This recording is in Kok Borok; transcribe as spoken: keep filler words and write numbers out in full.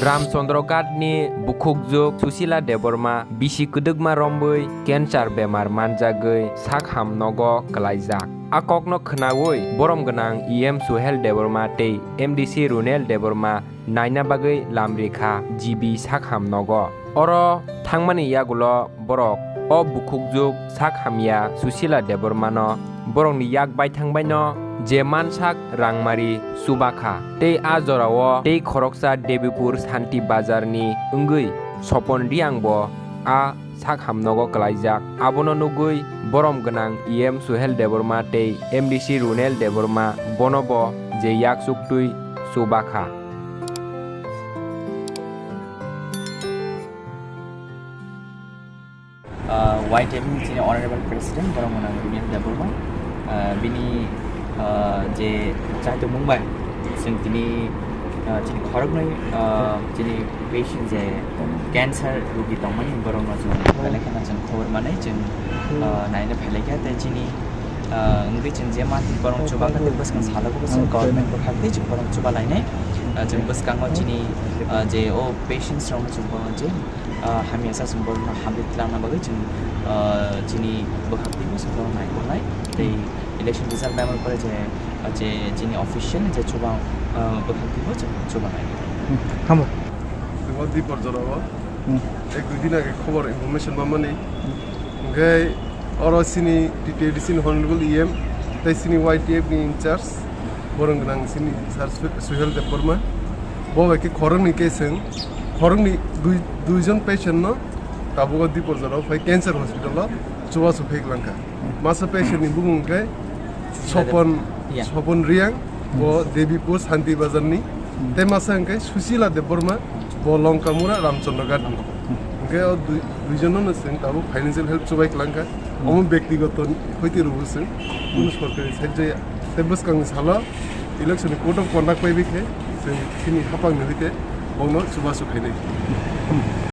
Ramchandra Ghat ni bukhukjwk Susila Debbarma bisi kwdwkma romwi cancer bemar manjagwi sak ham nogo kwlaijak. A kokno khnaui borom gwnang E M Suhel Debbarma tei M D C Runel Debbarma naina bagwi lamrikha G B sak ham nogo. Oro thangmani yagulo borok o bukhukjwk sak hamya Susila Debbarmano borokni yak baithang baino je mansak rangmari chubakha tei a jorao tei khoroksa Debipur Santi Bazarni wngwi Sopon Riangbo a sak ham nogo kwlaijak. Abono nugwi borom gwnang E M Suhel Debbarma tei M D C Runel Debbarma bonobo je yak chuktwi chubakha. Ah, Y T F ni chini Honorable President, borok mwnang Runel Debbarma. Ah, bini, ah, je chaitomung bai, chwng tini, ah, chini khoroknwi, ah, chini patient je cancer rugi tongmani, borokno chwng belai kheno chwng khobor manwi chwng, ah, naina phailai kha. Tei chini, ah, wngwi chwng je ma borok chuba kha, tei bwskang salo bo chwng government bwkhak tei chwng borok chuba lainai. Ah, chwng bwskango chini, ah, je o patients rokno chwng borok je ah, hamya sa chwng borokno hamri twlangna bagwi chwng, ah, chini bwkhak twibo chwng borok naikolnai. Tei election result naimani pore je, ah, je chini official ni je chuba, ah, bwkhak twibo chwng chuba nai. Hmm, hamo. Chwng o Dipor jorao Hmm. ek dui din age khobor information mamani. Hwnkhe oro chini T T A D C ni Honorable E M tei chini Y T F ni in charge borok gwnang chini Sir Su-, Suhel Debbarma. Bo bai khe khoroknwi khe chwng khoroknwi dui, duijon patient no tabuk o Dipor jorao phai cancer hospital o chubachu phai langkha. Masa patient ni bumung khe Sopon, Yeah. Sopon Riang, bo Debipur Santi Bazar ni. Tei masa hwnkhe Susila Debbarma, bo Longkamura Ramchandra Ghat ni. Hwnkhe o dui, duijon no chwng tabuk financial help chubai langkha. Omo bektigoto hoite rwbo chwng, kunu sorkari side jaya. Tei bwskangni salo election ni code of conduct bai bikhe chwng chini hapang ni hoite bono chubachu khainai.